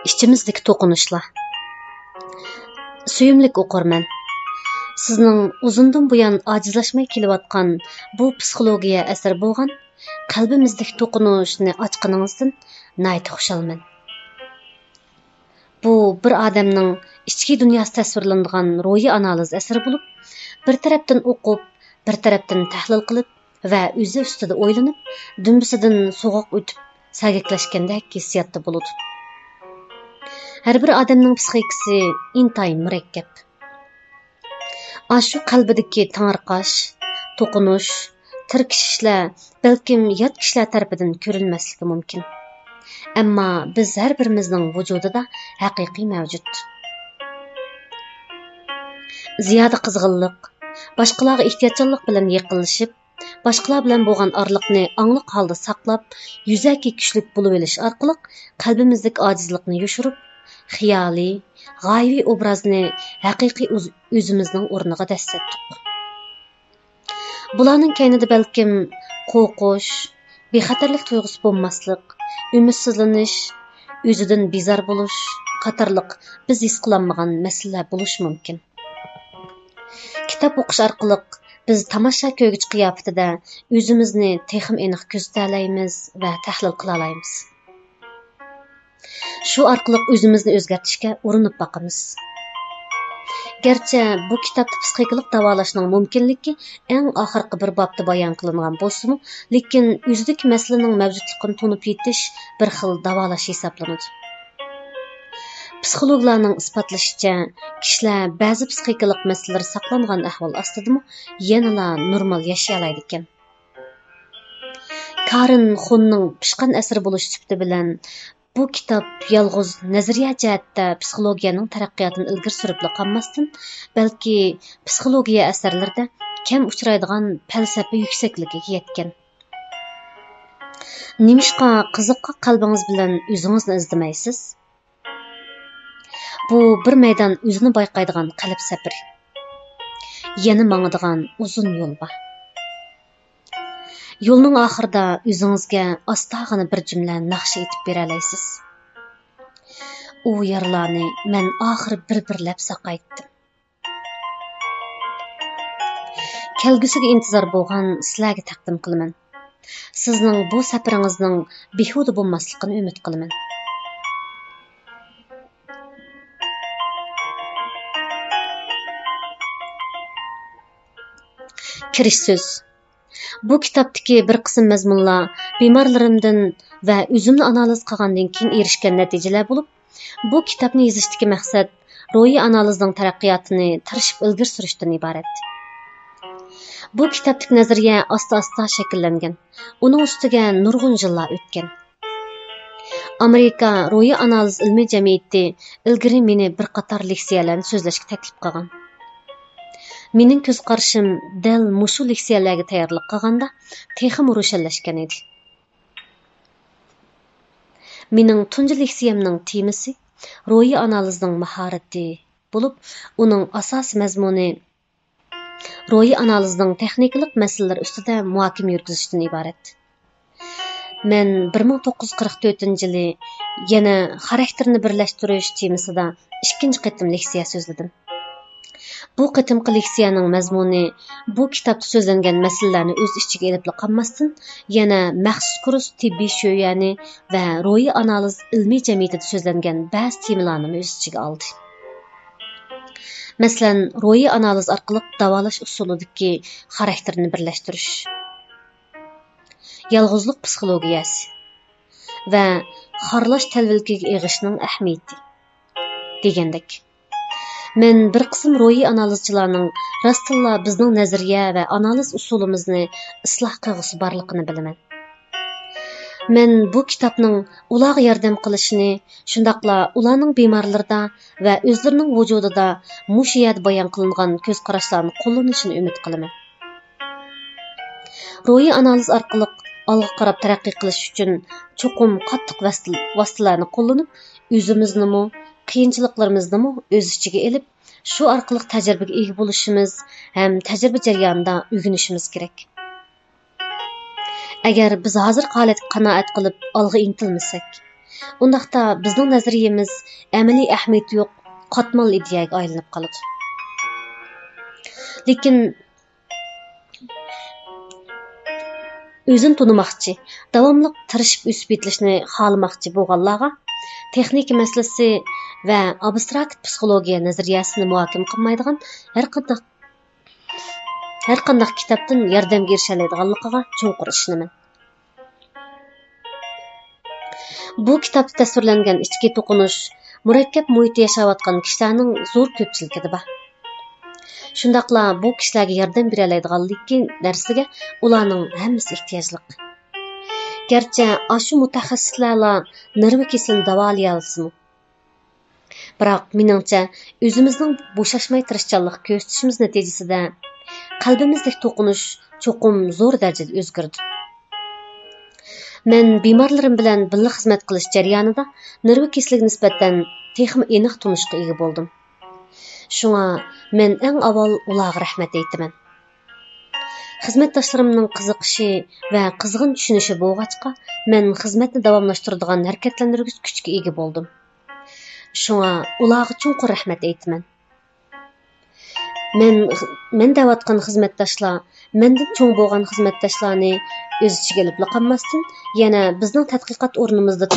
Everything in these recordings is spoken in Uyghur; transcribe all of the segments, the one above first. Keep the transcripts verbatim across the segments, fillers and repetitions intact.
ئىچىمىزدىكى توقۇنۇشلار. سۆيۈملۈك ئوقۇرمەن، سىزنىڭ ئۇزۇندىن بۇيان ئاجىزلاشماي كېلىۋاتقان بۇ پسىخولوگىيە ئەسىرى بولغان قەلبىمىزدىكى توقۇنۇشنى ئاچقىنىڭىزدىن ناھايىتى خۇشالمەن. بۇ بىر ئادەمنىڭ ئىچكى دۇنياسى تەسۋىرلىنىدىغان روھىي ئانالىز ئەسىرى بولۇپ، بىر تەرەپتىن ئوقۇپ، بىر تەرەپتىن تەھلىل قىلىپ، ۋە ئۆزى ئۈستىدە ئويلىنىپ، دۈمبىسىدىن سوغۇق ئۆتۈپ، سەگەكلەشكەندەك ھېسسىياتتا بولىدۇ. ھەر بىر ئادەمنىڭ پسىخىكىسى ئىنتايىن مۇرەككەپ. ئاشۇ قەلبىدىكى تېڭىرقاش، توقۇنۇش، تىركىشىشلەر بەلكىم يات كىشىلەر تەرىپىدىن كۆرۈلمەسلىكى مۇمكىن. ئەمما بىز ھەر بىرىمىزنىڭ ۋۇجۇدىدا ھەقىقىي مەۋجۇت. زىيادە قىزغىنلىق، باشقىلارغا ئېھتىياتچانلىق بىلەن يېقىنلىشىپ، باشقىلار بىلەن بولغان ئارىلىقنى ئاڭلىق ھالدا ساقلاپ، يۈزەكى كۈچلۈك بولۇۋېلىش ئارقىلىق قەلبىمىزدىكى ئاجىزلىقنى يوشۇرۇپ، خىيالىي، غايىۋى ئوبرازنى ھەقىقىي ئۆز-، ئۆزىمىزنىڭ ئورنىغا دەسسەتتۇق. بۇلارنىڭ كەينىدە بەلكىم قورقۇش، بىخەتەرلىك تۇيغۇسى بولماسلىق، ئۈمىدسىزلىنىش، ئۆزىدىن بىزار بولۇش قاتارلىق بىز ھېس قىلالمىغان مەسىلىلەر بولۇشى مۇمكىن. كىتاب ئوقۇش ئارقىلىق بىز تاماشا كۆرگۈچى قىياپىتىدە ئۆزىمىزنى تېخىمۇ ئېنىق كۆزىتەلەيمىز ۋە تەھلىل قىلالايمىز. شۇ ئارقىلىق ئۆزىمىزنى ئۆزگەرتىشكە ئۇرۇنۇپ باقىمىز. گەرچە بۇ كىتابتا پسىخىكىلىق داۋالاشنىڭ مۇمكىنلىكى ئەڭ ئاخىرقى بىر بابتا بايان قىلىنغان بولسىمۇ، لېكىن ئۆزىدىكى مەسىلىنىڭ مەۋجۇتلۇقىنى تونۇپ يېتىش بىر خىل داۋالاش ھېسابلىنىدۇ. پسىخولوگلارنىڭ ئىسپاتلىشىچە، كىشىلەر بەزى پسىخىكىلىق مەسىلىلىرى ساقلانغان ئەھۋال ئاستىدىمۇ يەنىلا نورمال ياشىيالايدىكەن. كارىن خوننىڭ پىشقان ئەسىرى بولۇش سۈپىتى بىلەن، بۇ كىتاب يالغۇز نەزەرىيە جەھەتتە پسىخولوگىيەنىڭ تەرەققىياتىنى ئىلگىرى سۈرۈپلا قالماستىن، بەلكى پسىخولوگىيە ئەسەرلىرىدە كەم ئۇچرايدىغان پەلسەپە يۈكسەكلىكىگە يەتكەن. نېمىشقا قىزىققاق قەلبىڭىز بىلەن ئۆزىڭىزنى ئىزدىمەيسىز؟ بۇ بىر مەيدان ئۆزىنى بايقايدىغان قەلب سەپىرى. يەنە ماڭىدىغان ئۇزۇن يول بار. يولنىڭ ئاخىرىدا ئۆزىڭىزگە ئاستاغىنا بىر جۈملە ناخشا ئېيتىپ بېرەلەيسىز. ئۇ يارىلارنى مەن ئاخىرى بىر-بىرلەپ ساقايتتىم. كەلگۈسىگە ئىنتىزار بولغان سىلەرگە تەقدىم قىلىمەن. سىزنىڭ بۇ سەپىرىڭىزنىڭ بىھۇدە بولماسلىقىنى ئۈمىد قىلىمەن. كىرىش سۆز. بۇ كىتابتىكى بىر قىسىم مەزمۇنلار بىمارلىرىمدىن ۋە ئۆزۈمنى ئانالىز قىلغاندىن كېيىن ئېرىشكەن نەتىجىلەر بولۇپ، بۇ كىتابنى يېزىشتىكى مەقسەت روھىي ئانالىزنىڭ تەرەققىياتىنى تىرىشىپ ئىلگىرى سۈرۈشتىن ئىبارەت. بۇ كىتابتىكى نەزەرىيە ئاستا-ئاستا شەكىللەنگەن. ئۇنىڭ ئۈستىگە نۇرغۇن يىللار ئۆتكەن. ئامېرىكا روھىي ئانالىز ئىلمىي جەمئىيىتى ئىلگىرى مېنى بىر قاتار لېكسىيەلەرنى سۆزلەشكە تەكلىپ قىلغان. مېنىڭ كۆز قارىشىم دەل مۇشۇ لېكسىيەلەرگە تەييارلىق قىلغاندا تېخىمۇ روشەنلەشكەن ئىدى. مېنىڭ تۇنجى لېكسىيەمنىڭ تېمىسى روھىي ئانالىزنىڭ ماھارىتى بولۇپ، ئۇنىڭ ئاساسىي مەزمۇنى روھىي ئانالىزنىڭ تېخنىكىلىق مەسىلىلىرى ئۈستىدە مۇھاكىمە يۈرگۈزۈشتىن ئىبارەت. مەن بىر مىڭ توققۇز يۈز قىرىق تۆتىنچى يىلى يەنە خاراكتېرنى بىرلەشتۈرۈش تېمىسىدا ئىككىنچى قېتىم لېكسىيە سۆزلىدىم. بۇ قېتىمقى لېكسىيەنىڭ مەزمۇنى بۇ كىتابتا سۆزلەنگەن مەسىلىلەرنى ئۆز ئىچىگە ئېلىپلا قالماستىن، يەنە مەخسۇس كۇرس تېببىي شۆيۈەنى ۋە روھىي ئانالىز ئىلمىي جەمئىيىتىدە سۆزلەنگەن بەزى تېمىلارنىمۇ ئۆز ئىچىگە ئالدى. مەسىلەن، روھىي ئانالىز ئارقىلىق داۋالاش ئۇسۇلىدىكى خاراكتېرنى بىرلەشتۈرۈش، يالغۇزلۇق پسىخولوگىيەسى ۋە خارلاش تەلۋىلىكىگە ئېغىشنىڭ ئەھمىيىتى دېگەندەك. مەن بىر قىسىم روھىي ئانالىزچىلارنىڭ راستتىنلا بىزنىڭ نەزەرىيە ۋە ئانالىز ئۇسۇلىمىزنى ئىسلاھ قىلغۇسى بارلىقىنى بىلىمەن. مەن بۇ كىتابنىڭ ئۇلارغا ياردەم قىلىشىنى، شۇنداقلا ئۇلارنىڭ بىمارلىرىدا ۋە ئۆزلىرىنىڭ ۋۇجۇدىدا مۇشۇ يەردە بايان قىلىنغان كۆز قاراشلارنى قوللىنىشىنى ئۈمىد قىلىمەن. روھىي ئانالىز ئارقىلىق ئالغا قاراپ تەرەققىي قىلىش ئۈچۈن چوقۇم قاتتىق ۋاسىتە-، ۋاسىتىلەرنى قوللىنىپ، ئۆزىمىزنىمۇ، قىيىنچىلىقلىرىمىزنىمۇ ئۆز ئىچىگە ئېلىپ، شۇ ئارقىلىق تەجرىبىگە ئىگە بولۇشىمىز ھەم تەجرىبە جەريانىدا ئۆگىنىشىمىز كېرەك. ئەگەر بىز ھازىرقى ھالەتكە قانائەت قىلىپ ئالغا ئىنتىلمىسەك، ئۇنداقتا بىزنىڭ نەزەرىيىمىز ئەمەلىي ئەھمىيىتى يوق قاتمال ئىدىيەگە ئايلىنىپ قالىدۇ. لېكىن ئۆزىنى تونۇماقچى، داۋاملىق تىرىشىپ ئۆسۈپ يېتىلىشنى خالىماقچى بولغانلارغا تېخنىكا مەسىلىسى ۋە ئابستراكت پسىخولوگىيە نەزەرىيەسىنى مۇھاكىمە قىلمايدىغان ھەرقانداق، ھەرقانداق كىتابتىن ياردەمگە ئېرىشەلەيدىغانلىقىغا چوڭقۇر ئىشىنىمەن. بۇ كىتابتا تەسۋىرلەنگەن ئىچكى توقۇنۇش مۇرەككەپ مۇھىتتا ياشاۋاتقان كىشىلەرنىڭ زور كۆپچىلىكىدە بار. شۇنداقلا بۇ كىشىلەرگە ياردەم بېرەلەيدىغانلىكى نەرسىگە ئۇلارنىڭ ھەممىسى ئېھتىياجلىق. گەرچە ئاشۇ مۇتەخەسسىسلەرلا نېرۋا كېسىلىنى داۋالىيالىسىمۇ، بىراق، مېنىڭچە، ئۆزىمىزنىڭ بوشاشماي تىرىشچانلىق كۆرسىتىشىمىز نەتىجىسىدە، قەلبىمىزدىكى توقۇنۇش چوقۇم زور دەرىجىدە ئۆزگىرىدۇ. مەن بىمارلىرىم بىلەن بىللە خىزمەت قىلىش جەريانىدا نېرۋا كېسىلىگە نىسبەتەن تېخىمۇ ئېنىق تونۇشقا ئىگە بولدۇم. شۇڭا مەن ئەڭ ئاۋۋال ئۇلارغا رەھمەت ئېيتىمەن. خىزمەتداشلىرىمنىڭ قىزىقىشى ۋە قىزغىن چۈشىنىشى بولغاچقا، مەن خىزمەتنى داۋاملاشتۇرىدىغان ھەرىكەتلەندۈرگۈچ كۈچكە ئىگە بولدۇم. شۇڭا ئۇلارغا چوڭقۇر رەھمەت ئېيتىمەن. مەن، مەن دەۋاتقان خىزمەتداشلار، مەندىن چوڭ بولغان خىزمەتداشلارنى ئۆز ئىچىگە ئېلىپلا قالماستىن، يەنە بىزنىڭ تەتقىقات ئورنىمىزدا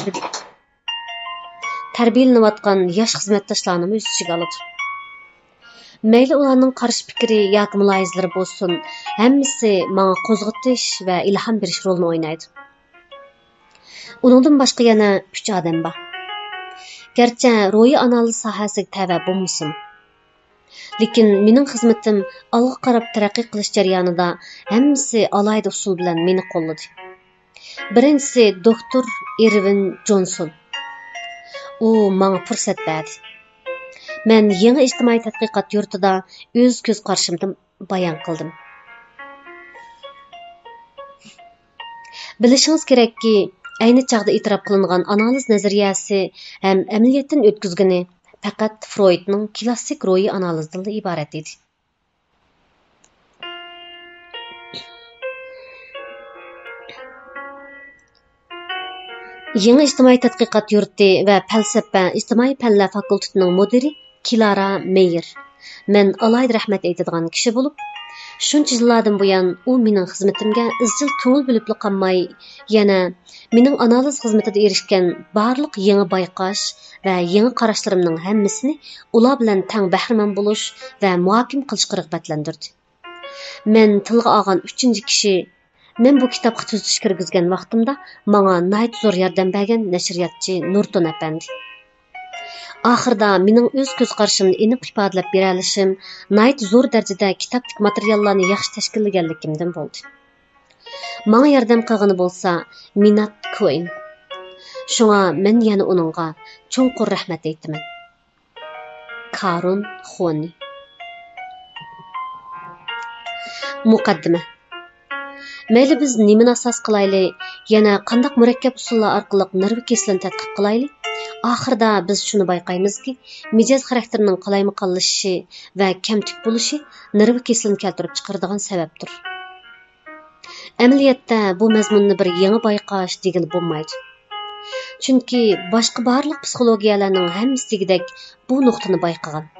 تەربىيەلىنىۋاتقان ياش خىزمەتداشلارنىمۇ ئۆز ئىچىگە ئالىدۇ. مەيلى ئۇلارنىڭ قارشى پىكرى ياكى مۇلاھىزىلىرى بولسۇن، ھەممىسى ماڭا قوزغىتىش ۋە ئىلھام بېرىش رولىنى ئوينايدۇ. ئۇنىڭدىن باشقا يەنە ئۈچ ئادەم بار. گەرچە روھىي ئانالىز ساھەسىگە تەۋە بولمىسىمۇ. لېكىن مېنىڭ خىزمىتىم ئالغا قاراپ تەرەققىي قىلىش جەريانىدا ھەممىسى ئالاھىدە ئۇسۇل بىلەن مېنى قوللىدى. بىرىنچىسى دوكتور ئىرۋىن جونسون. ئۇ ماڭا پۇرسەت بەردى. مەن يېڭى ئىجتىمائىي تەتقىقات يۇرتىدا ئۆز كۆز قارىشىمنى بايان قىلدىم. بىلىشىڭىز كېرەككى، ئەينى چاغدا ئېتىراپ قىلىنغان ئانالىز نەزەرىيەسى ھەم ئەمەلىيەتتىن ئۆتكۈزگىنى پەقەت فرويدنىڭ كلاسسىك روھىي ئانالىزىدىنلا ئىبارەت ئىدى. يېڭى ئىجتىمائىي تەتقىقات يۇرتى ۋە پەلسەپە ئىجتىمائىي پەنلەر فاكۇلتېتىنىڭ مۇدىرى كلارا مېيېر. مەن ئالاھىدە رەھمەت ئېيتىدىغان كىشى بولۇپ، شۇنچە يىللاردىن بۇيان ئۇ مېنىڭ خىزمىتىمگە ئىزچىل كۆڭۈل بۆلۈپلا قالماي، يەنە مېنىڭ ئانالىز خىزمىتىدە ئېرىشكەن بارلىق يېڭى بايقاش ۋە يېڭى قاراشلىرىمنىڭ ھەممىسىنى ئۇلار بىلەن تەڭ بەھرىمەن بولۇش ۋە مۇھاكىمە قىلىشقا رىغبەتلەندۈردى. مەن تىلغا ئالغان ئۈچىنچى كىشى، مەن بۇ كىتابقا تۈزىتىش كىرگۈزگەن ۋاقتىمدا ماڭا ناھايىتى زور ياردەم بەرگەن نەشرىياتچى نۇرتون ئەپەندى. ئاخىرىدا مېنىڭ ئۆز كۆز قارىشىمنى ئېنىق ئىپادىلەپ بېرەلىشىم ناھايىتى زور دەرىجىدە كىتابتىكى ماتېرىياللارنى ياخشى تەشكىللىگەنلىكىمدىن بولدى. ماڭا ياردەم قىلغىنى بولسا مىنات كوئېن. شۇڭا مەن يەنە ئۇنىڭغا چوڭقۇر رەھمەت ئېيتىمەن. كارون خونى. مۇقەددىمە. مەيلى بىز نېمىنى ئاساس قىلايلى، يەنە قانداق مۇرەككەپ ئۇسۇللار ئارقىلىق نېرۋا كېسىلىنى تەتقىق قىلايلى، ئاخىرىدا بىز شۇنى بايقايمىزكى، مىجەز خاراكتېرىنىڭ قالايمىقانلىشىشى ۋە كەمتۈك بولۇشى نېرۋا كېسىلىنى كەلتۈرۈپ چىقىرىدىغان سەۋەبتۇر. ئەمەلىيەتتە بۇ مەزمۇننى بىر يېڭى بايقاش دېگىلى بولمايدۇ. چۈنكى باشقا بارلىق پسىخولوگىيەلەرنىڭ ھەممىسى دېگۈدەك بۇ نۇقتىنى بايقىغان.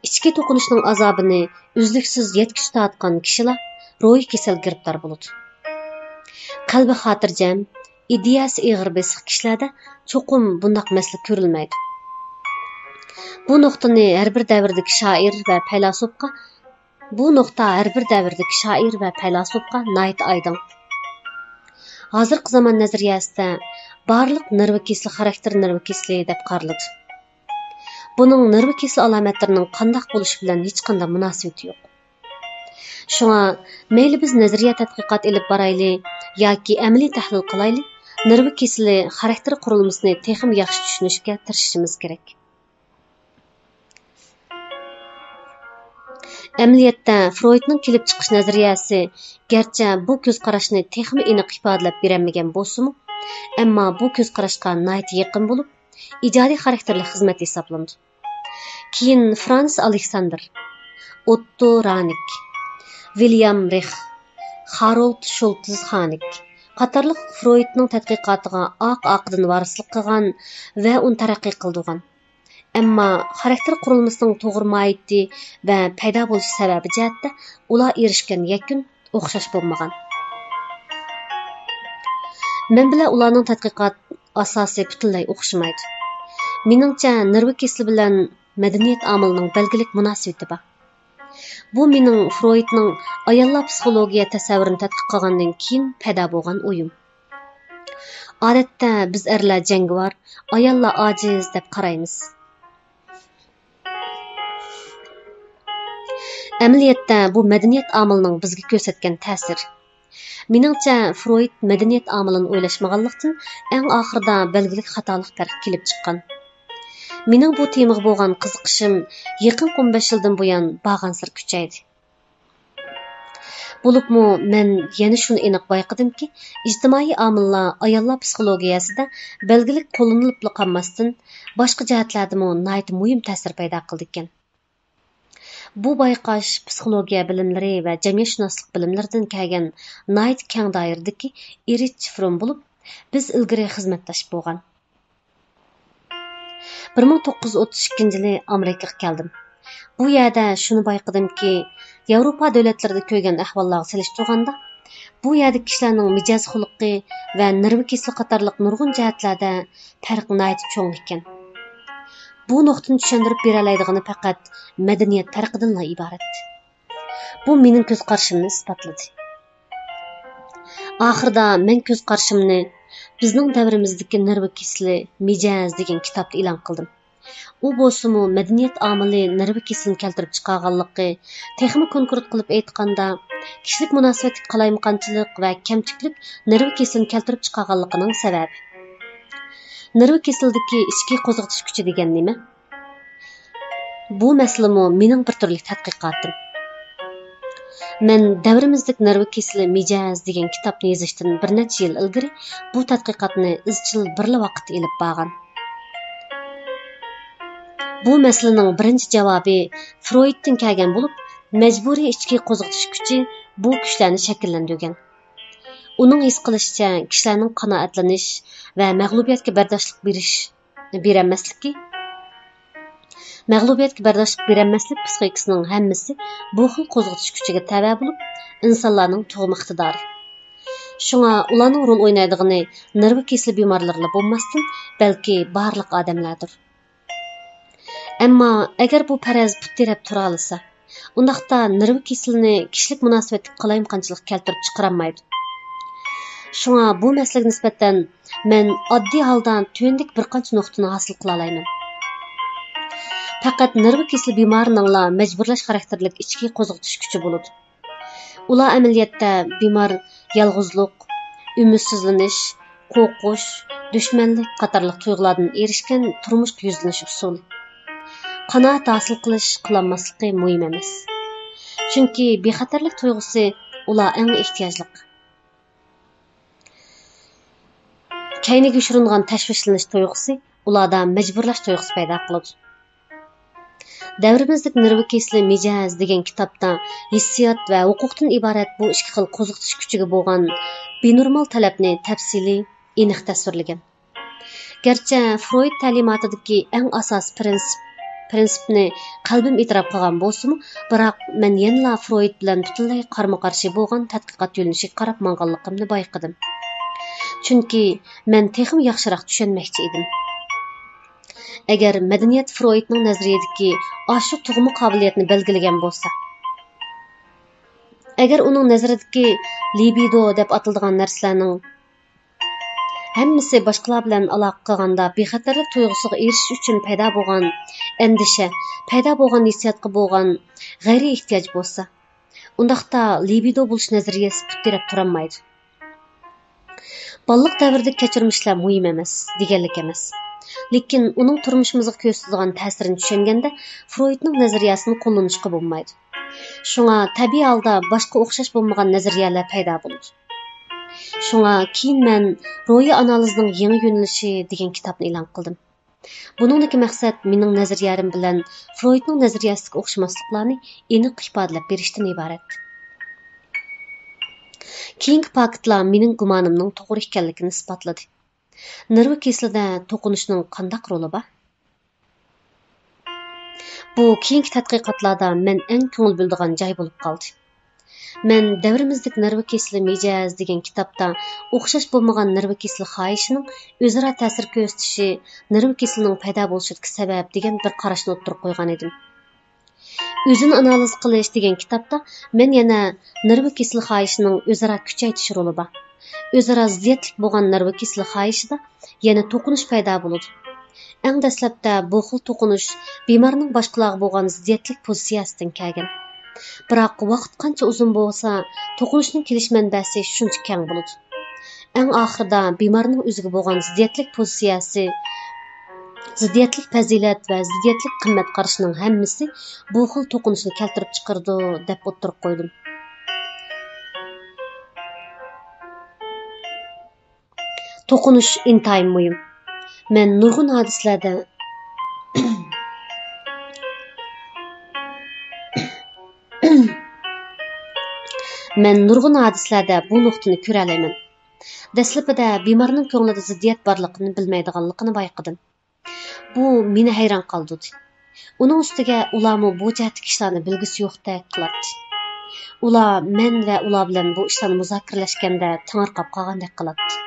ئىچكى توقۇنۇشنىڭ ئازابىنى ئۈزلۈكسىز يەتكۈچە تارتقان كىشىلەر روھىي كېسەلگە گىرىپتار بولىدۇ. قەلبى خاتىرجەم، ئىدىيەسى ئېغىر بېسىق كىشىلەردە چوقۇم بۇنداق مەسىلە كۆرۈلمەيدۇ. بۇ نۇقتىنى ھەر بىر دەۋردىكى شائىر ۋە پەيلاسوپقا بۇ نۇقتا ھەر بىر دەۋردىكى شائىر ۋە پەيلاسوپقا ناھايىتى ئايدىڭ. ھازىرقى زامان نەزەرىيەسىدە بارلىق نېرۋا كېسىلى خاراكتېر نېرۋا كېسىلى دەپ قارىلىدۇ. بۇنىڭ نېرۋا كېسىلى ئالامەتلىرىنىڭ قانداق بولۇشى بىلەن ھېچقانداق مۇناسىۋىتى يوق. شۇڭا مەيلى بىز نەزەرىيە تەتقىقات ئېلىپ بارايلى ياكى ئەمەلىي تەھلىل قىلايلى، نېرۋا كېسىلى خاراكتېر قۇرۇلمىسىنى تېخىمۇ ياخشى چۈشىنىشكە تىرىشىشىمىز كېرەك. ئەمەلىيەتتە، فرويدنىڭ كېلىپ چىقىش نەزەرىيەسى گەرچە بۇ كۆز قاراشنى تېخىمۇ ئېنىق ئىپادىلەپ بېرەلمىگەن بولسىمۇ، ئەمما بۇ كۆز قاراشقا ناھايىتى يېقىن بولۇپ، ئىجادىي خاراكتېرلىك خىزمەت ھېسابلىنىدۇ. كېيىن فرانس ئالېكساندېر، ئوتتو رانىك، ۋىليام رېخ، خارولد شولتز خانىك، قاتارلىق فرويدنىڭ تەتقىقاتىغا ئارقا-ئارقىدىن ۋارىسلىق قىلغان ۋە ئۇنى تەرەققىي قىلدۇرغان. ئەمما خاراكتېر قۇرۇلمىسىنىڭ توغرا ماھىيىتى ۋە پەيدا بولۇش سەۋەبى جەھەتتە ئۇلار ئېرىشكەن يەكۈن ئوخشاش بولمىغان. مەن بىلەن ئۇلارنىڭ تەتقىقات ئاساسى پۈتۈنلەي ئوخشىمايدۇ. مېنىڭچە، نېرۋا كېسىلى بىلەن مەدەنىيەت ئامىلىنىڭ بەلگىلىك مۇناسىۋىتى بار. بۇ مېنىڭ فرويدنىڭ ئاياللار پسىخولوگىيە تەسەۋۋۇرىنى تەتقىق قىلغاندىن كېيىن پەيدا بولغان ئويۇم. ئادەتتە بىز ئەرلەر جەڭگىۋار، ئاياللار ئاجىز دەپ قارايمىز. ئەمەلىيەتتە بۇ مەدەنىيەت ئامىلىنىڭ بىزگە كۆرسەتكەن تەسىرى. مېنىڭچە، فرويد مەدەنىيەت ئامىلىنى ئويلاشمىغانلىقتىن، ئەڭ ئاخىرىدا بەلگىلىك خاتالىق پەرق كېلىپ چىققان. مېنىڭ بۇ تېمىغا بولغان قىزىقىشىم يېقىنقى ئون بەش يىلدىن بۇيان بارغانسېرى كۈچەيدى. بولۇپمۇ مەن يەنە شۇنى ئېنىق بايقىدىمكى، ئىجتىمائىي ئامىللار ئاياللار پسىخولوگىيەسىدە بەلگىلىك قوللىنىلىپلا قالماستىن، باشقا جەھەتلەردىمۇ ناھايىتى مۇھىم تەسىر پەيدا قىلىدىكەن. بۇ بايقاش پسىخولوگىيە بىلىملىرى ۋە جەمئىيەتشۇناسلىق بىلىملىرىدىن كەلگەن ناھايىتى كەڭ دائىرىدىكى ئېرىچ فروم بولۇپ، بىز ئىلگىرى خىزمەتداش بولغان. بىر مىڭ توققۇز يۈز ئوتتۇز ئىككىنچى يىلى ئامېرىكىغا كەلدىم. بۇ يەردە شۇنى بايقىدىمكى، ياۋروپا دۆلەتلىرىدە كۆرگەن ئەھۋاللارغا سېلىشتۇرغاندا، بۇ يەردىكى كىشىلەرنىڭ مىجەز خۇلقى ۋە نېرۋا كېسىلى قاتارلىق نۇرغۇن جەھەتلەردە پەرق ناھايىتى چوڭ ئىكەن. بۇ نۇقتىنى چۈشەندۈرۈپ بېرەلەيدىغىنى پەقەت مەدەنىيەت پەرقىدىنلا ئىبارەت. بۇ مېنىڭ كۆز قارىشىمنى ئىسپاتلىدى. ئاخىرىدا مەن كۆز قارىشىمنى بىزنىڭ دەۋرىمىزدىكى نېرۋا كېسىلى مىجەز دېگەن كىتابتا ئېلان قىلدىم. ئۇ بولسىمۇ مەدەنىيەت ئامىلى نېرۋا كېسىلىنى كەلتۈرۈپ چىقارغانلىقى، تېخىمۇ كونكرېت قىلىپ ئېيتقاندا، كىشىلىك مۇناسىۋەتتىكى قالايمىقانچىلىق ۋە كەمتۈكلۈك نېرۋا كېسىلىنى كەلتۈرۈپ چىقارغانلىقىنىڭ سەۋەبى. نېرۋا كېسىلىدىكى ئىچكى قوزغىتىش كۈچى دېگەن نېمە؟ بۇ مەسىلىمۇ مېنىڭ بىر تۈرلۈك تەتقىقاتىم. مەن دەۋرىمىزدىكى نېرۋا كېسىلى مىجەز دېگەن كىتابنى يېزىشتىن بىر نەچچە يىل ئىلگىرى بۇ تەتقىقاتنى ئىزچىل بىرلا ۋاقىتتا ئېلىپ بارغان. بۇ مەسىلىنىڭ بىرىنچى جاۋابى فرويدتىن كەلگەن بولۇپ، مەجبۇرىي ئىچكى قوزغىتىش كۈچى بۇ كۈچلەرنى شەكىللەندۈرگەن. ئۇنىڭ ھېس قىلىشىچە، كىشىلەرنىڭ قانائەتلىنىش ۋە مەغلۇبىيەتكە بەرداشلىق بېرىش، بېرەلمەسلىكى، مەغلۇبىيەتكە بەرداشلىق بېرەلمەسلىك پسىخىكىسىنىڭ ھەممىسى بۇ خىل قوزغىتىش كۈچىگە تەۋە بولۇپ، ئىنسانلارنىڭ تۇغما ئىقتىدارى. شۇڭا ئۇلارنىڭ رول ئوينايدىغىنى نېرۋا كېسىلى بىمارلىرىلا بولماستىن، بەلكى بارلىق ئادەملەردۇر. ئەمما ئەگەر بۇ پەرەز پۇت تىرەپ تۇرالىسا، ئۇنداقتا نېرۋا كېسىلىنى كىشىلىك مۇناسىۋەتتىكى قالايمىقانچىلىق كەلتۈرۈپ چىقىرالمايدۇ. شۇڭا بۇ مەسىلىگە نىسبەتەن مەن ئاددىي ھالدا تۆۋەندىكى بىر قانچە نۇقتىنى ھاسىل قىلالايمەن. پەقەت نېرۋا كېسىلى بىمارىنىڭلا مەجبۇرلاش خاراكتېرلىك ئىچكى قوزغىتىش كۈچى بولىدۇ. ئۇلار ئەمەلىيەتتە بىمار يالغۇزلۇق، ئۈمىدسىزلىنىش، قورقۇش، دۈشمەنلىك قاتارلىق تۇيغۇلاردىن ئېرىشكەن تۇرمۇشقا يۈزلىنىش ئۇسۇلى. قانائەت ھاسىل قىلىش، قىلالماسلىقى مۇھىم ئەمەس. چۈنكى بىخەتەرلىك تۇيغۇسى ئۇلار ئەڭ ئېھتىياجلىق. كەينىگە يوشۇرۇنغان تەشۋىشلىنىش تۇيغۇسى ئۇلاردا مەجبۇرلاش تۇيغۇسى پەيدا قىلىدۇ. دەۋرىمىزدىكى نېرۋا كېسىلى مىجەز دېگەن كىتابتا ھېسسىيات ۋە ھوقۇقتىن ئىبارەت بۇ ئىككى خىل قوزغىتىش كۈچىگە بولغان بىنورمال تەلەپنى تەپسىلىي، ئېنىق تەسۋىرلىگەن. گەرچە فرويد تەلىماتىدىكى ئەڭ ئاساسىي پىرىنسىپ، پىرىنسىپنى قەلبىم ئېتىراپ قىلغان بولسىمۇ، بىراق مەن يەنىلا فرويد بىلەن پۈتۈنلەي قارمۇ-قارشى بولغان تەتقىقات يۆنىلىشىگە قاراپ ماڭغانلىقىمنى بايقىدىم. چۈنكى مەن تېخىمۇ ياخشىراق چۈشەنمەكچى ئىدىم. ئەگەر مەدەنىيەت فرويدنىڭ نەزەرىيىدىكى ئاشۇ تۇغما قابىلىيەتنى بەلگىلىگەن بولسا، ئەگەر ئۇنىڭ نەزىرىدىكى لىبىدو دەپ ئاتىلىدىغان نەرسىلەرنىڭ ھەممىسى باشقىلار بىلەن ئالاقە قىلغاندا بىخەتەرلىك تۇيغۇسىغا ئېرىشىش ئۈچۈن پەيدا بولغان ئەندىشە، پەيدا بولغان ھېسسىياتقا بولغان غەيرىي ئېھتىياج بولسا، ئۇنداقتا لىبىدو بولۇش نەزەرىيەسى پۇت تىرەپ تۇرالمايدۇ. بالىلىق دەۋرىدىكى كەچۈرمىشلەر مۇھىم ئەمەس، دېگەنلىك ئەمەس. لېكىن ئۇنىڭ تۇرمۇشىمىزغا كۆرسىتىدىغان تەسىرىنى چۈشەنگەندە، فرويدنىڭ نەزەرىيەسىنى قوللىنىشقا بولمايدۇ. شۇڭا تەبىئىي ھالدا باشقا ئوخشاش بولمىغان نەزەرىيەلەر پەيدا بولىدۇ. شۇڭا كېيىن مەن روھىي ئانالىزنىڭ يېڭى يۆنىلىشى دېگەن كىتابنى ئېلان قىلدىم. بۇنىڭدىكى مەقسەت مېنىڭ نەزەرىيەم بىلەن فرويدنىڭ نەزەرىيەسىدىكى ئوخشىماسلىقلارنى ئېنىق ئىپادىلەپ بېرىشتىن ئىبارەت. كېيىنكى پاكىتلار مېنىڭ گۇمانىمنىڭ توغرا ئىكەنلىكىنى ئىسپاتلىدى. نېرۋا كېسىلىدە توقۇنۇشنىڭ قانداق رولى بار؟ بۇ كېيىنكى تەتقىقاتلاردا مەن ئەڭ كۆڭۈل بۆلىدىغان جاي بولۇپ قالدى. مەن دەۋرىمىزدىكى نېرۋا كېسىلى مىجەز دېگەن كىتابتا ئوخشاش بولمىغان نېرۋا كېسىلى خاھىشىنىڭ ئۆزئارا تەسىر كۆرسىتىشى نېرۋا كېسىلىنىڭ پەيدا بولۇشىدىكى سەۋەب دېگەن بىر قاراشنى ئوتتۇرىغا قويغان ئىدىم. ئۆزىنى ئانالىز قىلىش دېگەن كىتابتا مەن يەنە نېرۋا كېسىلى خاھىشىنىڭ ئۆزئارا كۈچەيتىش رولى بار. ئۆزئارا زىددىيەتلىك بولغان نېرۋا كېسىلى خاھىشىدا يەنە توقۇنۇش پەيدا بولىدۇ. ئەڭ دەسلەپتە بۇ خىل توقۇنۇش بىمارنىڭ باشقىلارغا بولغان زىددىيەتلىك پوزىتسىيەسىدىن كەلگەن. بىراق ۋاقىت قانچە ئۇزۇن بولسا، توقۇنۇشنىڭ كېلىش مەنبەسى شۇنچە كەڭ بولىدۇ. ئەڭ ئاخىرىدا بىمارنىڭ ئۆزىگە بولغان زىددىيەتلىك پوزىتسىيەسى، زىددىيەتلىك پەزىلەت ۋە زىددىيەتلىك قىممەت قارىشىنىڭ ھەممىسى بۇ خىل توقۇنۇشنى كەلتۈرۈپ چىقىرىدۇ، دەپ ئوتتۇرىغا قويدۇم. توقۇنۇش ئىنتايىن مۇھىم. مەن نۇرغۇن ھادىسىلەردە، مەن نۇرغۇن ھادىسىلەردە بۇ نۇقتىنى كۆرەلەيمەن. دەسلىپىدە بىمارنىڭ كۆڭلىدە زىددىيەت بارلىقىنى بىلمەيدىغانلىقىنى بايقىدىم. بۇ مېنى ھەيران قالدۇردى. ئۇنىڭ ئۈستىگە ئۇلارمۇ بۇ جەھەتتىكى ئىشلارنى بىلگۈسى يوقتەك قىلاتتى. ئۇلار مەن ۋە ئۇلار بىلەن بۇ ئىشلارنى مۇزاكىرىلەشكەندە تېڭىرقاپ قالغاندەك قىلاتتى.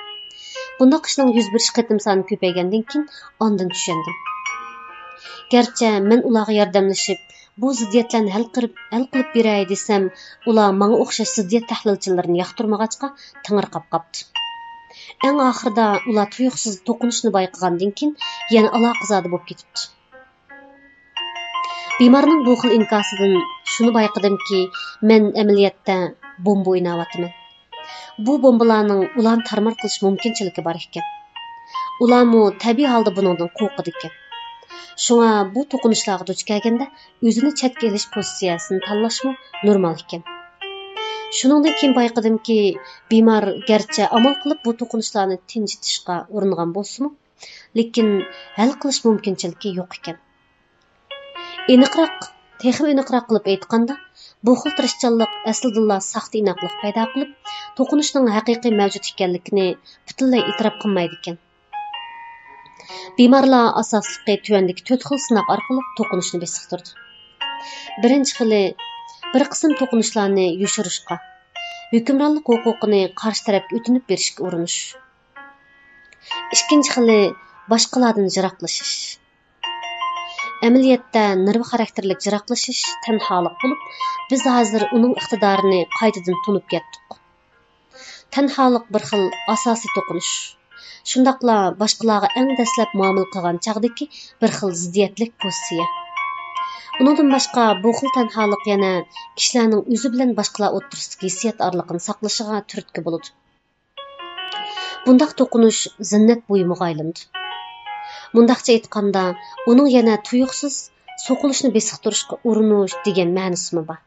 بۇنداق ئىشنىڭ يۈز بېرىش قېتىم سانى كۆپەيگەندىن كېيىن ئاندىن چۈشەندىم. گەرچە مەن ئۇلارغا ياردەملىشىپ، بۇ زىددىيەتلەرنى ھەل قىلىپ، ھەل قىلىپ بېرەي دېسەم، ئۇلار ماڭا ئوخشاش زىددىيەت تەھلىلچىلىرىنى ياقتۇرمىغاچقا، تېڭىرقاپ قاپتۇ. ئەڭ ئاخىرىدا ئۇلار تۇيۇقسىز توقۇنۇشنى بايقىغاندىن كېيىن، يەنە ئالاقىزادە بولۇپ كېتىپتۇ. بىمارنىڭ بۇ خىل ئىنكاسىدىن شۇنى بايقىدىمكى، مەن ئەمەلىيەتتە بومبا ئويناۋاتىمەن. بۇ بومبىلارنىڭ ئۇلارنى تارمار قىلىش مۇمكىنچىلىكى بار ئىكەن. ئۇلارمۇ تەبىئىي ھالدا بۇنىڭدىن قورقىدىكەن. شۇڭا بۇ توقۇنۇشلارغا دۇچ كەلگەندە ئۆزىنى چەتكە ئېلىش پوزىتسىيەسىنى تاللاشمۇ نورمال ئىكەن. شۇنىڭدىن كېيىن بايقىدىمكى، بىمار گەرچە ئامال قىلىپ بۇ توقۇنۇشلارنى تىنچىتىشقا ئۇرۇنغان بولسىمۇ، لېكىن ھەل قىلىش مۇمكىنچىلىكى يوق ئىكەن. ئېنىقراق، تېخىمۇ ئېنىقراق قىلىپ ئېيتقاندا، بۇ خىل تىرىشچانلىق ئەسلىدىنلا ساختا ئىناقلىق پەيدا قىلىپ، توقۇنۇشنىڭ ھەقىقىي مەۋجۇت ئىكەنلىكىنى پۈتۈنلەي ئېتىراپ قىلمايدىكەن. بىمارلار ئاساسلىقى تۆۋەندىكى تۆت خىل سىناق ئارقىلىق توقۇنۇشنى بېسىقتۇرىدۇ. بىرىنچى خىلى، بىر قىسىم توقۇنۇشلارنى يوشۇرۇشقا، ھۆكۈمرانلىق ھوقۇقىنى قارشى تەرەپكە ئۆتۈنۈپ بېرىشكە ئۇرۇنۇش. ئىككىنچى خىلى، باشقىلاردىن يىراقلىشىش. ئەمەلىيەتتە نېرۋا خاراكتېرلىك يىراقلىشىش تەنھالىق بولۇپ، بىز ھازىر ئۇنىڭ ئىقتىدارىنى قايتىدىن تونۇپ يەتتۇق. تەنھالىق بىر خىل ئاساسىي توقۇنۇش. شۇنداقلا باشقىلارغا ئەڭ دەسلەپ مۇئامىلە قىلغان چاغدىكى بىر خىل زىددىيەتلىك پوزىتسىيە. ئۇنىڭدىن باشقا، بۇ خىل تەنھالىق يەنە كىشىلەرنىڭ ئۆزى بىلەن باشقىلار ئوتتۇرىسىدىكى ھېسسىيات ئارىلىقىنى ساقلىشىغا تۈرتكە بولىدۇ. بۇنداق توقۇنۇش زىننەت بۇيۇمىغا ئايلىنىدۇ. مۇنداقچە ئېيتقاندا، ئۇنىڭ يەنە تۇيۇقسىز سوقۇلۇشنى بېسىقتۇرۇشقا ئۇرۇنۇش دېگەن مەنىسىمۇ بار.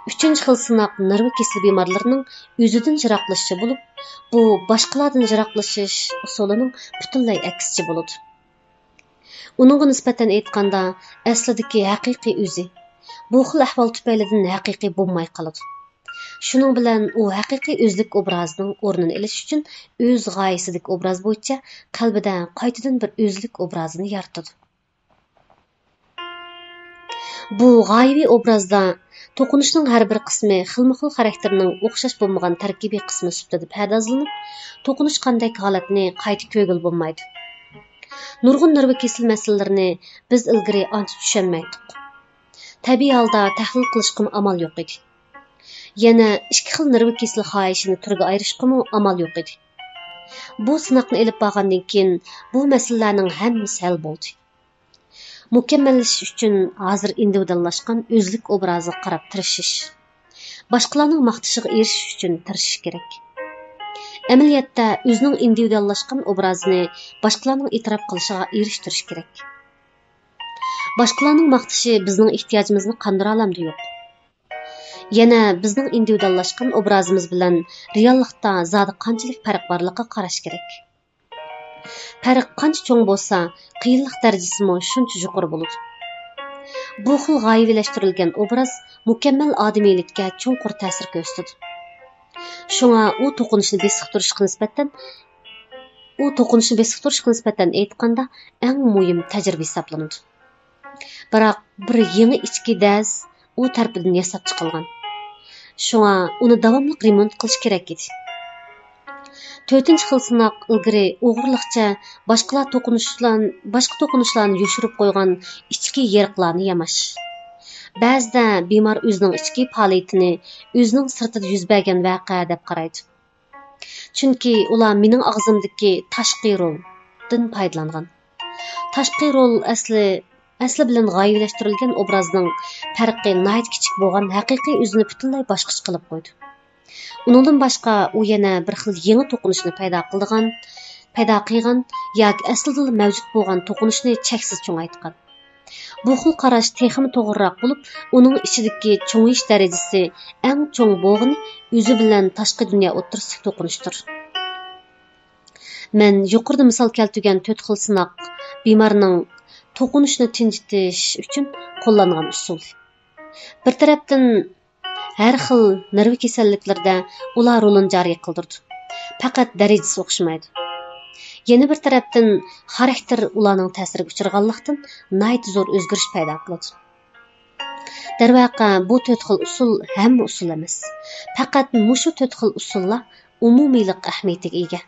ئۈچىنچى خىل سىناق نېرۋا كېسىلى بىمارلىرىنىڭ ئۆزىدىن يىراقلىشىشى بولۇپ، بۇ باشقىلاردىن يىراقلىشىش ئۇسۇلىنىڭ پۈتۈنلەي ئەكسىچە بولىدۇ. ئۇنىڭغا نىسبەتەن ئېيتقاندا، ئەسلىدىكى ھەقىقىي ئۆزى بۇ خىل ئەھۋال تۈپەيلىدىن ھەقىقىي بولماي قالىدۇ. شۇنىڭ بىلەن ئۇ ھەقىقىي ئۆزلۈك ئوبرازىنىڭ ئورنىنى ئېلىش ئۈچۈن ئۆز غايىسىدىكى ئوبراز بويىچە قەلبىدە قايتىدىن بىر ئۆزلۈك ئوبرازىنى يارىتىدۇ. بۇ غايىۋى ئوبرازدا توقۇنۇشنىڭ ھەر بىر قىسمى خىلمۇ خىل خاراكتېرنىڭ ئوخشاش بولمىغان تەركىبىي قىسمى سۈپىتىدە پەردازلىنىپ، توقۇنۇش قاندەك ھالەتنى قايتا كۆرگىلى بولمايدۇ. نۇرغۇن نېرۋا كېسىلى مەسىلىلىرىنى بىز ئىلگىرى ئانچە چۈشەنمەيتتۇق. تەبىئىي ھالدا تەھلىل قىلىشقىمۇ ئامال يوق ئىدى. يەنە ئىككى خىل نېرۋا كېسىلى خاھىشىنى تۈرگە ئايرىشقىمۇ ئامال يوق ئىدى. بۇ سىناقنى ئېلىپ بارغاندىن كېيىن، بۇ مەسىلىلەرنىڭ ھەممىسى ھەل بولدى. مۇكەممەللىشىش ئۈچۈن ھازىر ئىندىۋىدۇئاللاشقان ئۆزلۈك ئوبرازىغا قاراپ تىرىشىش، باشقىلارنىڭ ماختىشىغا ئېرىشىش ئۈچۈن تىرىشىش كېرەك. ئەمەلىيەتتە ئۆزىنىڭ ئىندىۋىدۇئاللاشقان ئوبرازىنى باشقىلارنىڭ ئېتىراپ قىلىشىغا ئېرىشتۈرۈش كېرەك. باشقىلارنىڭ ماختىشى بىزنىڭ ئېھتىياجىمىزنى قاندۇرالامدۇ يوق؟ يەنە بىزنىڭ ئىندىۋىدۇئاللاشقان ئوبرازىمىز بىلەن رېئاللىقتا زادى قانچىلىك پەرق بارلىقىغا قاراش كېرەك. پەرق قانچە چوڭ بولسا، قىيىنلىق دەرىجىسىمۇ شۇنچە يۇقىرى بولىدۇ. بۇ خىل غايىۋىلەشتۈرۈلگەن ئوبراز مۇكەممەل ئادىمىيلىككە چوڭقۇر تەسىر كۆرسىتىدۇ. شۇڭا ئۇ توقۇنۇشنى بېسىقتۇرۇشقا نىسبەتەن، ئۇ توقۇنۇشنى بېسىقتۇرۇشقا نىسبەتەن ئېيتقاندا، ئەڭ مۇھىم تەجرىبە ھېسابلىنىدۇ. بىراق بىر يېڭى ئىچكى دەز ئۇ تەرىپىدىن ياساپ چىقىلغان. شۇڭا ئۇنى داۋاملىق رېمونت قىلىش كېرەك ئىدى. تۆتىنچى خىل سىناق ئىلگىرى ئوغرىلىقچە باشقىلار توقۇنۇشلار-، باشقا توقۇنۇشلارنى يوشۇرۇپ قويغان ئىچكى يېرىقلارنى ياماش. بەزىدە بىمار ئۆزىنىڭ ئىچكى پائالىيىتىنى ئۆزىنىڭ سىرتىدا يۈز بەرگەن ۋەقە دەپ قارايدۇ. چۈنكى ئۇلار مېنىڭ ئاغزىمدىكى تاشقى رولدىن پايدىلانغان. تاشقى رول ئەسلى، ئەسلى بىلەن غايىۋىلەشتۈرۈلگەن ئوبرازنىڭ پەرقى ناھايىتى كىچىك بولغان ھەقىقىي ئۆزىنى پۈتۈنلەي باشقىچە قىلىپ قويدى. ئۇنىڭدىن باشقا، ئۇ يەنە بىر خىل يېڭى توقۇنۇشنى پەيدا قىلىدىغان، پەيدا قىلغان ياكى ئەسلىدىلا مەۋجۇت بولغان توقۇنۇشنى چەكسىز چوڭايتقان. بۇ خىل قاراش تېخىمۇ توغرىراق بولۇپ، ئۇنىڭ ئىچىدىكى چوڭىيىش دەرىجىسى ئەڭ چوڭ بولغىنى ئۆزى بىلەن تاشقى دۇنيا ئوتتۇرىسىدىكى توقۇنۇشتۇر. مەن يۇقىرىدا مىسال كەلتۈرگەن تۆت خىل سىناق بىمارنىڭ توقۇنۇشنى تىنجىتىش ئۈچۈن قوللانغان ئۇسۇل. بىر تەرەپتىن، ھەر خىل نېرۋا كېسەللىكلىرىدە ئۇلار رولىنى جارى قىلدۇرىدۇ. پەقەت دەرىجىسى ئوخشىمايدۇ. يەنە بىر تەرەپتىن، خاراكتېر ئۇلارنىڭ تەسىرىگە ئۇچرىغانلىقتىن، ناھايىتى زور ئۆزگىرىش پەيدا قىلىدۇ. دەرۋەقە، بۇ تۆت خىل ئۇسۇل ھەممە ئۇسۇل ئەمەس. پەقەت مۇشۇ تۆت خىل ئۇسۇللا ئومۇمىيلىق ئەھمىيىتىگە ئىگە.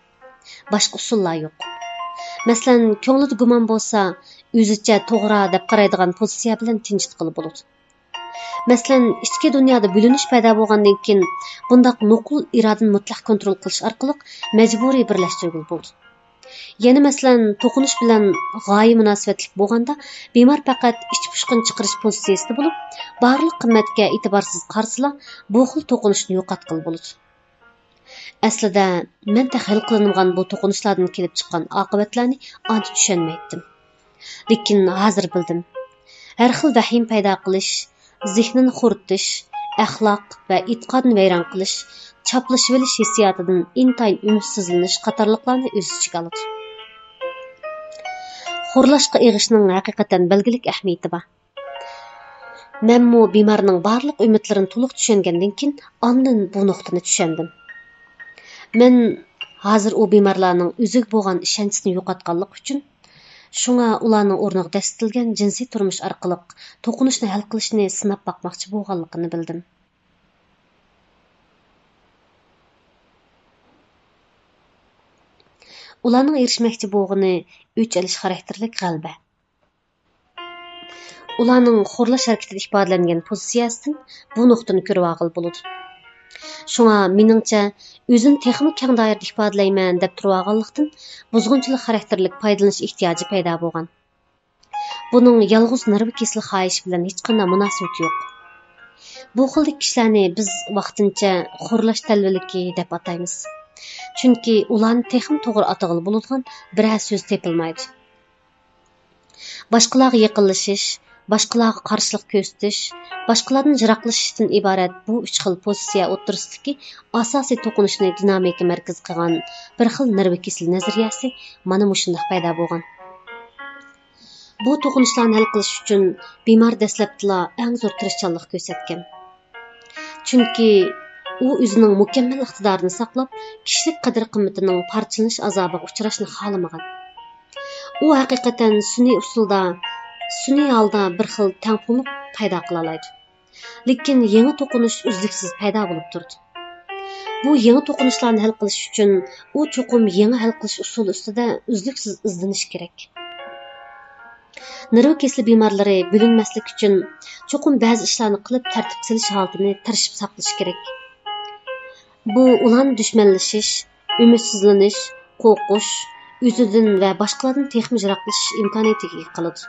باشقا ئۇسۇللار يوق. مەسىلەن، كۆڭلىدە گۇمان بولسا، ئۆزىچە توغرا دەپ قارايدىغان پوزىتسىيە بىلەن تىنچىتقىلى بولىدۇ. مەسىلەن، ئىچكى دۇنيادا بۆلۈنۈش پەيدا بولغاندىن كېيىن، بۇنداق نوقۇل ئىرادىنى مۇتلەق كونترول قىلىش ئارقىلىق مەجبۇرىي بىرلەشتۈرگىلى بولىدۇ. يەنە مەسىلەن، توقۇنۇش بىلەن غايە مۇناسىۋەتلىك بولغاندا، بىمار پەقەت ئىچ پۇشقىنى چىقىرىش پوزىتسىيىسىدە بولۇپ، بارلىق قىممەتكە ئېتىبارسىز قارىسىلا، بۇ خىل توقۇنۇشنى يوقاتقىلى بولىدۇ. ئەسلىدە، مەن تېخى ھەل قىلىنمىغان بۇ توقۇنۇشلاردىن كېلىپ چىققان ئاقىۋەتلەرنى ئانچە چۈشەنمەيتتىم. لېكىن ھازىر بىلدىم. ھەر خىل ۋەھىمە پەيدا قىلىش، زېھنىنى خورىتىش، ئەخلاق ۋە ئېتىقادنى ۋەيران قىلىش، چاپلىشىۋېلىش ھېسسىياتىدىن ئىنتايىن ئۈمىدسىزلىنىش قاتارلىقلارنى ئۆز ئىچىگە ئالىدۇ. خورلاشقا ئېغىشنىڭ ھەقىقەتەن بەلگىلىك ئەھمىيىتى بار. مەنمۇ بىمارنىڭ بارلىق ئۈمىدلىرىنى تولۇق چۈشەنگەندىن كېيىن، ئاندىن بۇ نۇقتىنى چۈشەندىم. مەن ھازىر ئۇ بىمارلارنىڭ ئۆزىگە بولغان ئىشەنچىسىنى يوقاتقانلىقى ئۈچۈن، شۇڭا ئۇلارنىڭ ئورنىغا دەسسىتىلگەن جىنسىي تۇرمۇش ئارقىلىق توقۇنۇشنى ھەل قىلىشنى سىناپ باقماقچى بولغانلىقىنى بىلدىم. ئۇلارنىڭ ئېرىشمەكچى بولغىنى ئۆچ ئېلىش خاراكتېرلىك غەلىبە. ئۇلارنىڭ خورلاش ھەرىكىتىدە ئىپادىلەنگەن پوزىتسىيەسىدىن بۇ نۇقتىنى كۆرۈۋالغىلى بولىدۇ. شۇڭا، مېنىڭچە، ئۆزىنى تېخىمۇ كەڭ دائىرىدە ئىپادىلەيمەن دەپ تۇرۇۋالغانلىقتىن، بۇزغۇنچىلىق خاراكتېرلىك پايدىلىنىش ئېھتىياجى پەيدا بولغان. بۇنىڭ يالغۇز نېرۋا كېسىلى خاھىشى بىلەن ھېچقانداق مۇناسىۋىتى يوق. بۇ خىلدىكى كىشىلەرنى بىز ۋاقتىنچە خورلاش تەلۋىلىكى دەپ ئاتايمىز. چۈنكى ئۇلارنى تېخىمۇ توغرا ئاتىغىلى بولىدىغان بىرەر سۆز تېپىلمايدۇ. باشقىلارغا يېقىنلىشىش، باشقىلارغا قارشىلىق كۆرسىتىش، باشقىلاردىن يىراقلىشىشتىن ئىبارەت بۇ ئۈچ خىل پوزىتسىيە ئوتتۇرىسىدىكى ئاساسىي توقۇنۇشنى دىنامىكا مەركىزى قىلغان بىر خىل نېرۋا كېسىلى نەزەرىيەسى مانا مۇشۇنداق پەيدا بولغان. بۇ توقۇنۇشلارنى ھەل قىلىش ئۈچۈن بىمار دەسلەپتىلا ئەڭ زور تىرىشچانلىق كۆرسەتكەن. چۈنكى ئۇ ئۆزىنىڭ مۇكەممەل ئىقتىدارىنى ساقلاپ، كىشىلىك قەدىر-قىممىتىنىڭ پارچىلىنىش ئازابىغا ئۇچراشنى خالىمىغان. ئۇ ھەقىقەتەن سۈنئىي ئۇسۇلدا، سۈنئىي ھالدا بىر خىل تەڭپۇڭلۇق پەيدا قىلالايدۇ. لېكىن يېڭى توقۇنۇش ئۈزلۈكسىز پەيدا بولۇپ تۇرىدۇ. بۇ يېڭى توقۇنۇشلارنى ھەل قىلىش ئۈچۈن ئۇ چوقۇم يېڭى ھەل قىلىش ئۇسۇلى ئۈستىدە ئۈزلۈكسىز ئىزدىنىشى كېرەك. نېرۋا كېسىلى بىمارلىرى بۆلۈنمەسلىك ئۈچۈن چوقۇم بەزى ئىشلارنى قىلىپ تەرتىپ سېلىش ھالىتىنى تىرىشىپ ساقلىشى كېرەك. بۇ ئۇلارنى دۈشمەنلىشىش، ئۈمىدسىزلىنىش، قورقۇش، ئۆزىدىن ۋە باشقىلاردىن تېخىمۇ يىراقلىشىش ئىمكانىيىتىگە ئىگە قىلىدۇ.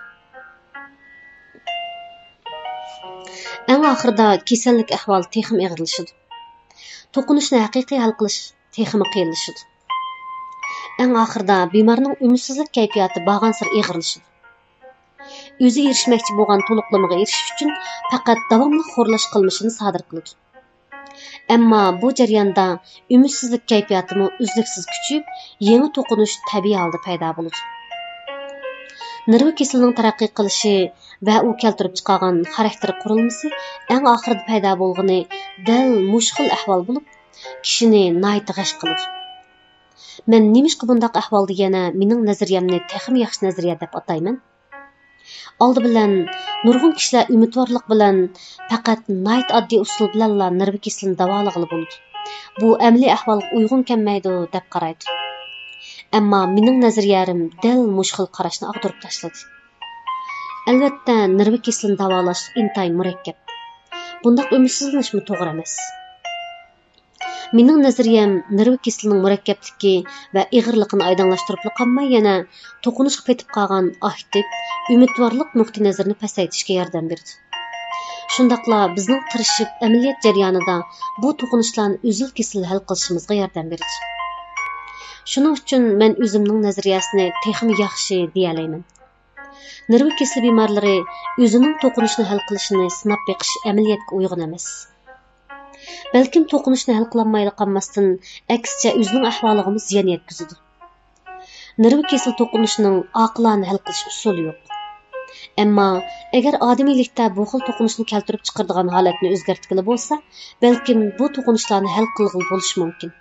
ئەڭ ئاخىرىدا كېسەللىك ئەھۋالى تېخىمۇ ئېغىرلىشىدۇ. توقۇنۇشنى ھەقىقىي ھەل قىلىش تېخىمۇ قىيىنلىشىدۇ. ئەڭ ئاخىرىدا بىمارنىڭ ئۈمىدسىزلىك كەيپىياتى بارغانسېرى ئېغىرلىشىدۇ. ئۆزى ئېرىشمەكچى بولغان تولۇقلىمىغا ئېرىشىش ئۈچۈن پەقەت داۋاملىق خورلاش قىلمىشىنى سادىر قىلىدۇ. ئەمما بۇ جەرياندا ئۈمىدسىزلىك كەيپىياتىمۇ ئۈزلۈكسىز كۈچىيىپ، يېڭى توقۇنۇش تەبىئىي ھالدا پەيدا بولىدۇ. نېرۋا كېسىلىنىڭ تەرەققىي قىلىشى ۋە ئۇ كەلتۈرۈپ چىقارغان خاراكتېر قۇرۇلمىسى ئەڭ ئاخىرىدا پەيدا بولغىنى دەل مۇشۇ خىل ئەھۋال بولۇپ، كىشىنى ناھايىتى غەش قىلىدۇ. مەن نېمىشقا بۇنداق ئەھۋالدا يەنە مېنىڭ نەزەرىيەمنى تېخىمۇ ياخشى نەزەرىيە دەپ ئاتايمەن؟ ئالدى بىلەن، نۇرغۇن كىشىلەر ئۈمىدۋارلىق بىلەن پەقەت ناھايىتى ئاددىي ئۇسۇل بىلەنلا نېرۋا كېسىلىنى داۋالىغىلى بولىدۇ. بۇ ئەمەلىي ئەھۋالغا ئۇيغۇن كەلمەيدۇ، دەپ قارايدۇ. ئەمما مېنىڭ نەزەرىيەم دەل مۇشۇ خىل قاراشنى ئاغدۇرۇپ تاشلىدى. ئەلۋەتتە، نېرۋا كېسىلىنى داۋالاش ئىنتايىن مۇرەككەپ. بۇنداق ئۈمىدسىزلىنىشمۇ توغرا ئەمەس. مېنىڭ نەزەرىيەم نېرۋا كېسىلىنىڭ مۇرەككەپلىكى ۋە ئېغىرلىقىنى ئايدىڭلاشتۇرۇپلا قالماي، يەنە توقۇنۇشقا پېتىپ قالغان ئاكتىپ، ئۈمىدۋارلىق نۇقتىئىنەزىرىنى پەسەيتىشكە ياردەم بېرىدۇ. شۇنداقلا بىزنىڭ تىرىشىپ ئەمەلىيەت جەريانىدا بۇ توقۇنۇشلارنى ئۈزۈل-كېسىل ھەل قىلىشىمىزغا ياردەم بېرىدۇ. شۇنىڭ ئۈچۈن مەن ئۆزۈمنىڭ نەزەرىيەسىنى تېخىمۇ ياخشى دېيەلەيمەن. نېرۋا كېسىلى بىمارلىرى ئۆزىنىڭ توقۇنۇشنى ھەل قىلىشىنى سىناپ بېقىش ئەمەلىيەتكە ئۇيغۇن ئەمەس. بەلكىم توقۇنۇشنى ھەل قىلالمايلا قالماستىن، ئەكسىچە ئۆزىنىڭ ئەھۋالىغىمۇ زىيان يەتكۈزىدۇ. نېرۋا كېسىلى توقۇنۇشىنىڭ ئاقىلانە ھەل قىلىش ئۇسۇلى يوق. ئەمما ئەگەر ئادىمىيلىكتە بۇ خىل توقۇنۇشنى كەلتۈرۈپ چىقىرىدىغان ھالەتنى ئۆزگەرتكىلى بولسا، بەلكىم بۇ توقۇنۇشلارنى ھەل قىلغىلى بولۇشى مۇمكىن.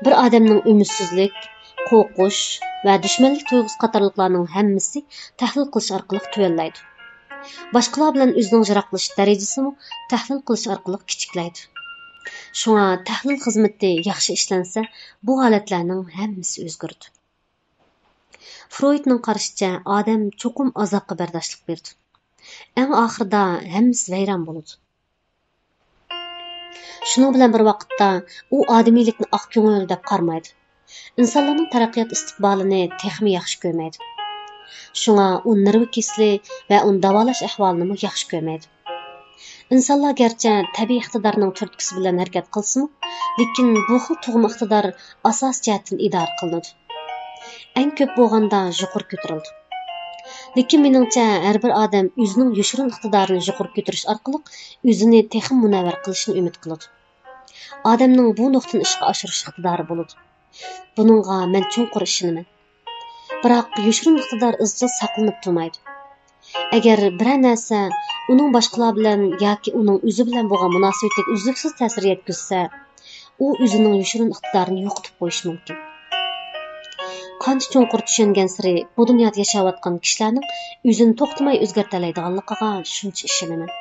بىر ئادەمنىڭ ئۈمىدسىزلىك، قورقۇش ۋە دۈشمەنلىك تۇيغۇسى قاتارلىقلارنىڭ ھەممىسى تەھلىل قىلىش ئارقىلىق تۆۋەنلەيدۇ. باشقىلار بىلەن ئۆزىنىڭ يىراقلىشىش دەرىجىسىمۇ تەھلىل قىلىش ئارقىلىق كىچىكلەيدۇ. شۇڭا تەھلىل خىزمىتى ياخشى ئىشلەنسە، بۇ ھالەتلەرنىڭ ھەممىسى ئۆزگىرىدۇ. فرويدنىڭ قارىشىچە، ئادەم چوقۇم ئازابقا بەرداشلىق بېرىدۇ. ئەڭ ئاخىرىدا ھەممىسى ۋەيران بولىدۇ. شۇنىڭ بىلەن بىر ۋاقىتتا، ئۇ ئادىمىيلىكنى ئاق كۆڭۈل دەپ قارىمايدۇ. ئىنسانلارنىڭ تەرەققىيات ئىستىقبالىنى تېخىمۇ ياخشى كۆرمەيدۇ. شۇڭا ئۇ نېرۋا كېسىلى ۋە ئۇنى داۋالاش ئەھۋالىنىمۇ ياخشى كۆرمەيدۇ. ئىنسانلار گەرچە تەبىئىي ئىقتىدارنىڭ تۈرتكىسى بىلەن ھەرىكەت قىلسىمۇ، لېكىن بۇ خىل تۇغما ئىقتىدار ئاساسىي جەھەتتىن ئىدارە قىلىنىدۇ. ئەڭ كۆپ بولغاندا يۇقىرى كۆتۈرۈلىدۇ. لېكىن مېنىڭچە، ھەر بىر ئادەم ئۆزىنىڭ يوشۇرۇن ئىقتىدارىنى يۇقىرى كۆتۈرۈش ئارقىلىق ئۆزىنى تېخىمۇ مۇنەۋۋەر قىلىشنى ئۈمىد قىلىدۇ. ئادەمنىڭ بۇ نۇقتىنى ئىشقا ئاشۇرۇش ئىقتىدارى بولىدۇ. بۇنىڭغا مەن چوڭقۇر ئىشىنىمەن. بىراق يوشۇرۇن ئىقتىدار ئىزچىل ساقلىنىپ تۇرمايدۇ. ئەگەر بىرەر نەرسە ئۇنىڭ باشقىلار بىلەن ياكى ئۇنىڭ ئۆزى بىلەن بولغان مۇناسىۋىتىگە ئۈزلۈكسىز تەسىر يەتكۈزسە، ئۇ ئۆزىنىڭ يوشۇرۇن ئىقتىدارىنى يوقىتىپ قويۇشى مۇمكىن. قانچە چوڭقۇر چۈشەنگەنسېرى، بۇ دۇنيادا ياشاۋاتقان كىشىلەرنىڭ ئۆزىنى توختىماي ئۆزگەرتەلەيدىغانلىقىغا شۇنچە ئىشىنىمەن.